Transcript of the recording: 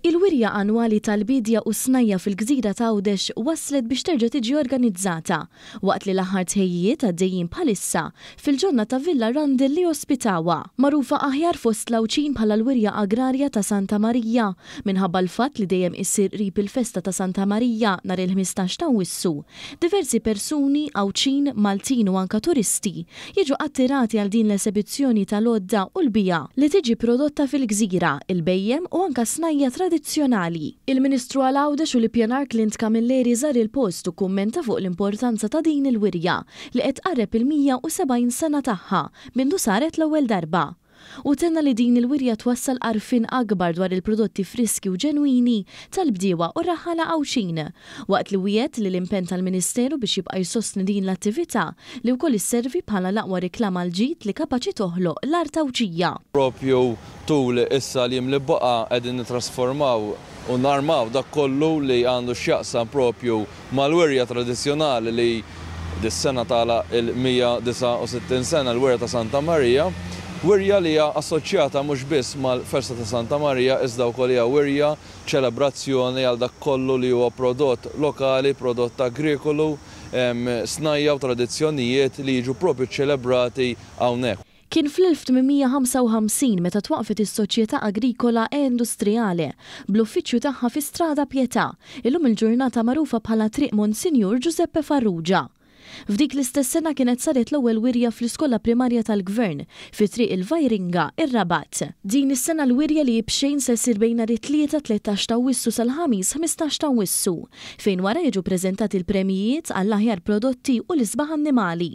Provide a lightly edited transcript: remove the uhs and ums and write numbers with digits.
Il-wirja annwali tal-biedja u s-snajja' fil-gżira t'Għawdex waslet biex terġa' tiġi organizzata, waqt li l-aħħar tħejjijiet għaddejjin bħalissa fil-ġonna ta' Villa Rundle li ospitawha. Magħrufa aħjar fost l-Għawdxin bħala l-Wirja Agrarja ta' Santa Marija, minħabba l-fatt li dejjem issir qrib il-festa ta' Santa Marija nhar il-15 t'Awwissu, diversi persuni, Għawdxin, Maltin u anka turisti, jiġu attirati għal din l-esebizzjoni tal-għodda u l-biegħa li tiġi prodotta fil-gżira, il-bhejjem u anka snajja' tradizzjonali. Il-Ministru għal Għawdex u l-Ippjanar Clint Camilleri żar il-post u kkummenta fuq l-importanza ta' din il-wirja li qed tqarreb il-170 sena tagħha mindu saret l-ewwel darba. Hu tenna li din il-wirja twassal għarfien akbar dwar il-prodotti friski u ġenwini tal-bdiewa u r-raħħala Għawdxin, waqt li wiegħed li l-impenn tal-Ministeru biex jibqa' jsostni din l-attività li wkoll isservi bħala l-aqwa reklam għall-ġid li kapaċi toħloq l-art Għawdxija. Propju tul issa l-jiem li baqa' qegħdin nittrasformaw u narmaw dak kollu li għandu x'jaqsam propju mal-wirja tradizzjonali li dis-sena tagħlaq il-169 sena, l-wirja ta' Santa Marija, wirja li hija assoċjata mhux biss mal-festa ta' Santa Marija iżda wkoll hija wirja ċelebrazzjoni għal dak kollu li huwa prodott lokali, prodott agrikolu, snajja' u tradizzjonijiet li jiġu propju ċċelebrati hawnhekk. Kien fl-1855 meta twaqqfet is-Soċjetà Agrikola e Industriale, bl-uffiċċju tagħha fi Strada Pietà, illum il-ġurnata magħrufa bħala Triq Monsinjur Giuseppe Farrugia. F'dik l-istess sena kienet saret l-ewwel wirja fl-Iskola Primarja tal-Gvern, fi Triq il-Vajringa, ir-Rabat. Din is-sena l-wirja li hi b'xejn se ssir bejn nhar it-Tlieta 13 t'Awwissu sal-Ħamis 15 t'Awwissu, fejn wara jiġu ppreżentati l-premjijiet għall-aħjar prodotti u l-isbaħ annimali.